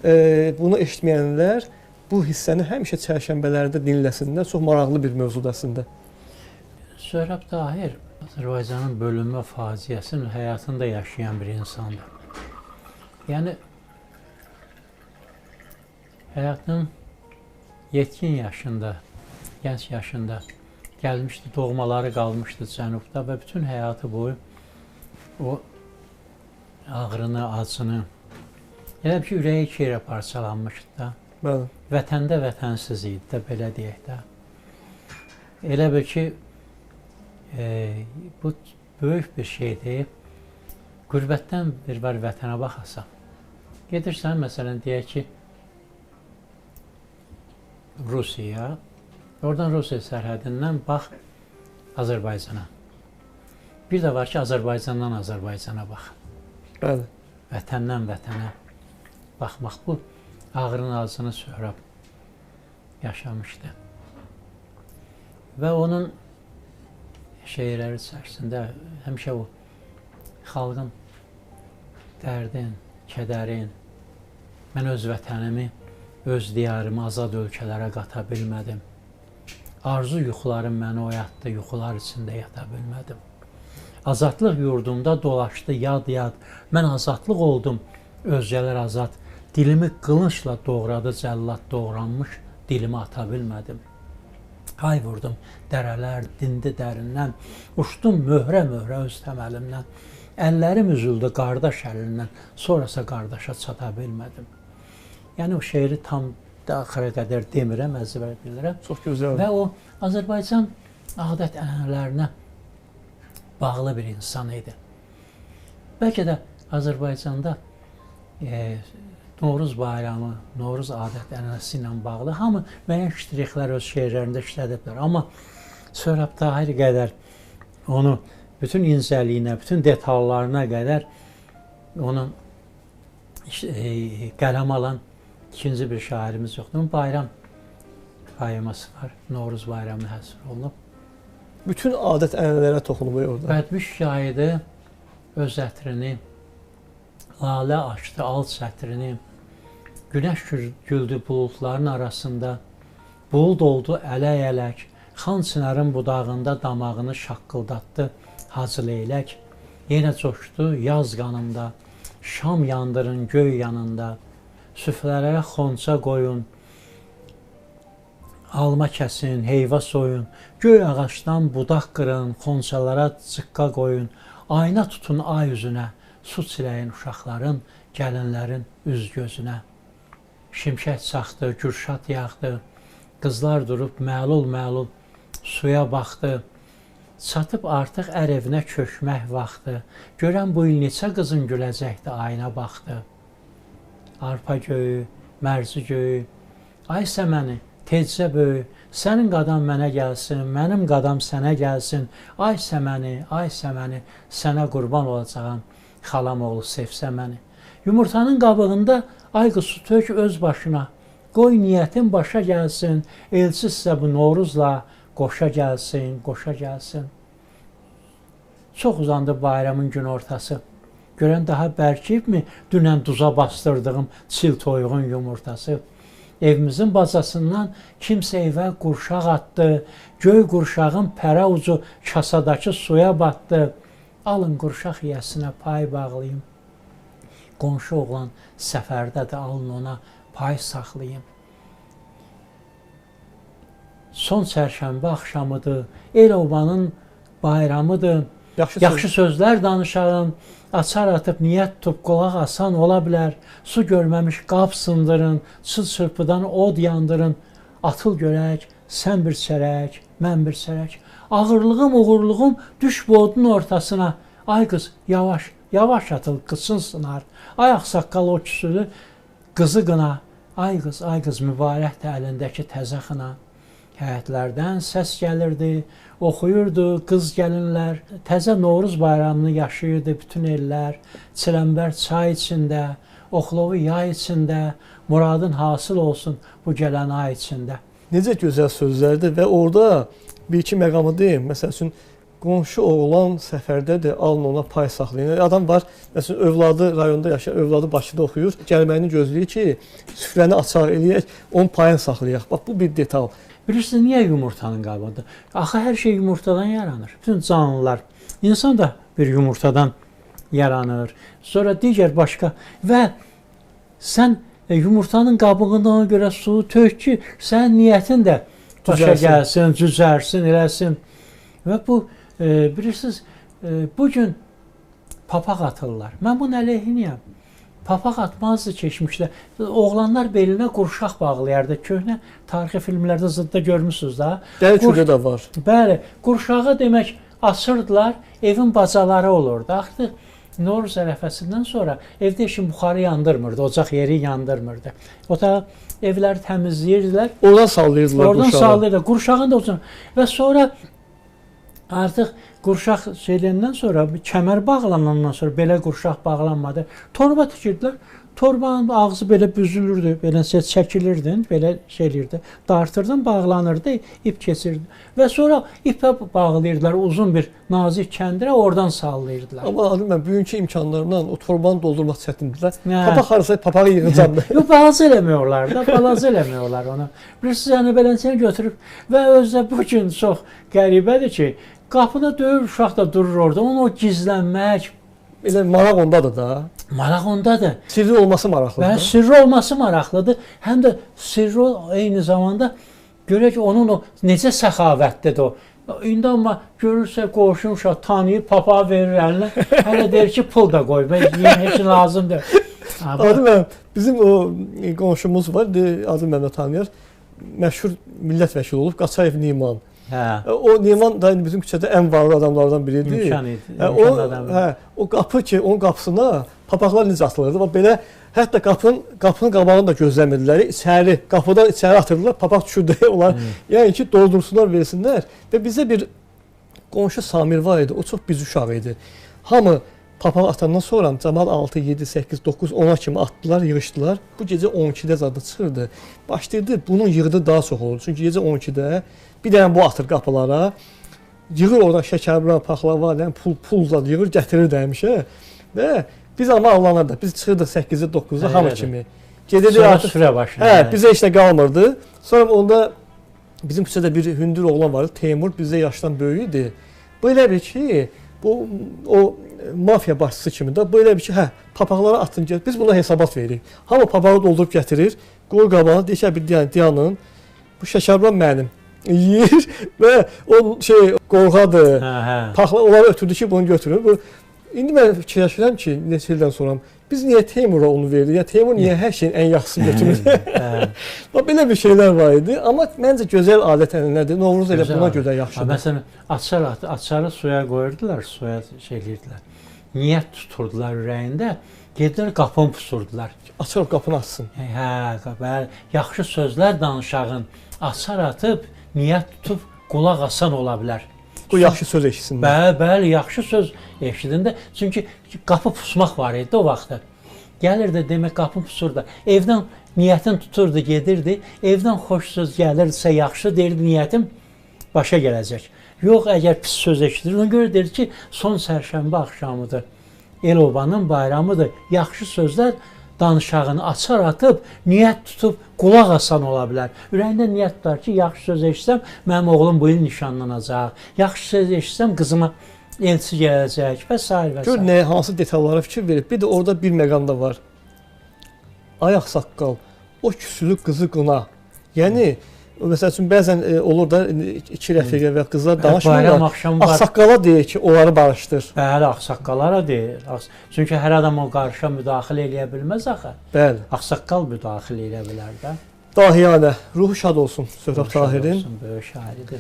Bunu eşitməyənlər bu hissəni həmişə çərşənbələrdə dinləsinlər. Çox maraqlı bir mövzudur əslində. Söhrab Tahir Azərbaycanın bölünmə faciəsinin həyatında yaşayan bir insandır. Yəni həyatının yetkin yaşında, gənc yaşında gəlmişdi, doğmaları qalmışdı cənubda və bütün həyatı boyu o ağrını, acını, elə bir ki, ürəyi iki yerə parçalanmışdı da. Bəli. Vətəndə vətənsiz idi də, belə deyək də. Elə bil ki, bu böyük bir şeydir. Qürbətdən bir var vətənə baxasan. Gedirsən, məsələn, deyək ki, Rusiyaya, oradan Rusiya sərhədindən bax Azərbaycana. Bir də var ki, Azərbaycandan Azərbaycana bax. Bəli. Vətəndən vətənə baxmaq, bu ağrının acını Söhrab yaşamışdı. Və onun şeirləri içərisində həmişə o xalqın dərdin, kədərin, mən öz vətənimi, öz diyarımı azad ölkələrə qata bilmədim. Arzu yuxularım məni oyatdı, yuxular içində yata bilmədim. Azadlıq yurdumda dolaşdı yad-yad, mən azadlıq oldum, özgələr azad. Dilimi qılınçla doğradı cəllad, doğranmış dilimi ata bilmədim. Hay vurdum, dərələr dindi dərindən, uçdum möhrə-möhrə öz təməlimdən. Əllərim üzüldü qardaş əlindən, sonrasa qardaşa çata bilmədim. Yəni o şeiri tam da axıra qədər demirəm, əzbər bilirəm. Çox gözəl. Və o Azərbaycan adət-ənənələrinə bağlı bir insan idi. Bəlkə də Azərbaycanda Novruz bayramı, Novruz adət-ənənəsi ilə bağlı hamı müəyyən ştrixlər öz şeirlərində işlədiblər. Amma Söhrab Tahir qədər onu bütün incəliyinə, bütün detallarına qədər onu qələm alan ikinci bir şairimiz yoxdur. Onun bayram poeması var, Novruz bayramı həsr olunub. Bütün adət-ənənələrə toxunub orada. Bədmüş yaydı öz ətrini, lalə açdı al sətrini, günəş güldü buludların arasında, bulud oldu ələk-ələk, xan çinarın budağında damağını şaqqıldatdı Hacı Leylək, yenə coşdu yaz qanımda, şam yandırın göy yanında, süfrələrə xonça qoyun, alma kəsin, heyva soyun, göy ağacdan budaq qırın, xonçalara cıqqa qoyun, ayna tutun ay üzünə, su çiləyin uşaqların, gəlinlərin üz gözünə. Şimşək çaxdı, gürşat yağdı, qızlar durub məlul-məlul suya baxdı. Çatıb artıq ər evinə köçmək vaxtı, görən bu il neçə qızın güləcəkdi ayna baxdı. Arpa göyü, mərci göyü, ay səməni, tezcə böyü, sənin qadam mənə gəlsin, mənim qadam sənə gəlsin, ay səməni, ay səməni, sənə qurban olacağam, xalam oğlu sevsə məni. Yumurtanın qabığında ay qız su tök öz başına, qoy niyyətin başa gəlsin, elçi sizə bu Novruzla qoşa gəlsin, qoşa gəlsin. Çox uzandı bayramın gün ortası. Görən daha bərkiyibmi dünən duza bastırdığım çil toyuğun yumurtası. Evimizin bacasından kimsə evə qurşaq atdı, göy qurşağın pərə ucu kasadakı suya batdı. Alın qurşaq yiyəsinə pay bağlayım. Qonşu oğlan səfərdədir, alın ona pay saxlayım. Son çərşənbə axşamıdır, el obanın bayramıdır. Yaxşı sözlər danışarım, açar atıb niyyət tutub qulaq asan ola bilər. Su görməmiş qab sındırın, çıl çırpıdan od yandırın. Atıl görək, sən bir çərək, mən bir çərək. Ağırlığım, uğurluğum düş bu odun ortasına. Ay qız, yavaş, yavaş atıl, qıçın sınar. Ay ağsaqqal o küsülü qızı qına. Ay qız, ay qız, mübarək də əlindəki təzə xına. Həyətlərdən səs gəlirdi, oxuyurdu qız gəlinlər. Təzə Novruz bayramını yaşayırdı bütün ellər. Çiləmbər çay içində, oxlovu yay içində, muradın hasıl olsun bu gələn ay içində. Necə gözəl sözlərdir və orada bir-iki məqamı deyim. Məsəl üçün, Qonşu oğlan səfərdədir, alın ona pay saxlayın. Adam var, məsələn, övladı rayonda yaşayır, övladı Bakıda oxuyur. Gəlməyini gözləyir ki, süfrəni açaq eləyək, onun payını saxlayaq. Bax, bu bir detal. Bilirsiniz, niyə yumurtanın qabığında? Axı, hər şey yumurtadan yaranır. Bütün canlılar, insan da bir yumurtadan yaranır. Sonra digər başqa və sən yumurtanın qabığında ona görə su tök ki, sənin niyyətin də başa gəlsin, cüzərsin, eləsin. Və bu, bilirsiniz, bugün papaq atırlar. Mən bunun əleyhiniyəm. Papaq atmazdı keçmişdə. Oğlanlar belinə qurşaq bağlayardı. Köhnə tarixi filmlərdə zıdda görmüsünüz da. Dəli küdə də var. Bəli, qurşağı demək açırdılar, evin bacaları olurdu. Artıq Novruz ərəfəsindən sonra evdə heç kim buxarı yandırmırdı, ocaq yeri yandırmırdı. Otağı evləri təmizləyirdilər. Oradan sallayırdılar qurşağı. Oradan sallayırdılar. Qurşağın da olsun. Və sonra artıq qurşaq şeylərindən sonra, kəmər bağlanandan sonra belə qurşaq bağlanmadı. Torba tikirdilər. Torbanın ağzı belə büzülürdü, belə çəkilirdin, belə şey eləyirdi. Dartırdın, bağlanırdı, ip keçirdi. Və sonra ipə bağlayırdılar uzun bir nazik kəndirə, oradan sallayırdılar. Amma adım mən, bugünkü imkanlarla o torbanı doldurmaq çətindirlər. Papaq harasa papağı yığacam. Yox, balaca eləmiyorlar da, balaca eləmiyorlar onu. Bilirsiniz, yəni beləcə götürüb və özdə bu gün çox qəribədir ki, qapıda döyür, uşaq da durur orada. Onu o gizlənmək. Elə maraq ondadır da. Maraq ondadır. Sirri olması maraqlıdır. Bəli, sirri olması maraqlıdır. Həm də sirri eyni zamanda görək ki, onun o necə səxavətlidir o. İndi amma görürsə qonşu uşaq tanıyır, papağı verir əlinə. Hələ deyir ki, pul da qoy, heç lazımdır. Adım mənim, bizim o qonşumuz var, Adım mənim də tanıyır. Məşhur millət vəkili olub, Qaçayev Niman. Hə. O Niman da indi bizim küçədə ən varlı adamlardan biridir. İmkan idi. Hə, o qapı ki, onun qapısına papaqlar necə atılırdı? Bax belə, hətta qapının qabağını da gözləmirdilər. İçəri, qapıdan içəri atırdılar, papaq düşürdü onlar. Yəni ki, doldursunlar, versinlər. Və bizə bir qonşu Samir var idi, o çox biz uşağı idi. Hamı papaq atandan sonra camaat 6, 7, 8, 9, 10-a kimi atdılar, yığışdılar. Bu gecə 12-də zadı çıxırdı. Başlayırdı, bunun yığdı daha çox olurdu. Çünki gecə 12-də bir dənə bu atır qapılara, yığır oradan şəkərbura, paxlava, pul zad yığır, gətirirdi həmişə. Və biz amma ağlanırdıq. Biz çıxırdıq 8-də, 9-da hamı kimi. Gedirdik artıq. Sonra sürə başına. Hə, bizə heç nə qalmırdı. Sonra onda bizim küçədə bir hündür oğlan vardı, Teymur, bizə yaşdan böyük idi. Bu elə bir ki, bu o mafiya başçısı kimi də, bu elə bir ki, hə, papaqlara atın, biz buna hesabat veririk. Hamı papağı doldurub gətirir, qoy qabağına, deyir ki, bir dayanın, bu şəkərbura mənim. Yiyir və o şey qorğadır, paxla, onları ötürdü ki, bunu götürür. Bu, indi mən fikirləşirəm ki, neçə ildən sonra biz niyə Teymura onu verdik? Ya Teymur niyə hər şeyin ən yaxşısını götürür? Bax, belə bir şeylər var idi. Amma məncə gözəl adət ənənədir. Novruz elə buna görə yaxşıdır. Məsələn, açarı suya qoyurdular, suya şey eləyirdilər. Niyyət tuturdular ürəyində, gedilər qapını pusurdular. Açar qapını açsın. Hə, bəli. Yaxşı sözlər danışağın açar atıb, niyyət tutub qulaq asan ola bilər. Bu yaxşı söz eşitsinlər. Bəli, bəli, yaxşı söz eşidində. Çünki qapı pusmaq var idi o vaxtda. Gəlirdi, demək qapı pusurdu. Evdən niyyətin tuturdu, gedirdi. Evdən xoş söz gəlirdisə yaxşı deyirdi, niyyətim başa gələcək. Yox, əgər pis söz eşidir, ona görə deyir ki, son sərşənbə axşamıdır. El obanın bayramıdır. Yaxşı sözlər danışağını açar atıb, niyyət tutub, qulaq asan ola bilər. Ürəyində niyyət tutar ki, yaxşı söz eşitsəm, mənim oğlum bu il nişanlanacaq. Yaxşı söz eşitsəm, qızıma elçi gələcək və s. və s. Gör, nəyə, hansı detallara fikir verib. Bir də orada bir məqam da var. Ayaq saqqal, o küsülü qızı qına. Yəni, məsəl üçün, bəzən olur da iki rəfiqə və qızlar danışmırlar. Ağsaqqala deyir ki, onları barışdır. Bəli, ağsaqqalara deyir. Çünki hər adam o qarışa müdaxilə eləyə bilməz axı. Bəli. Ağsaqqal müdaxilə eləyə bilər də. Dahiyanə, ruhu şad olsun Söhrab Tahirin. Böyük şairidir.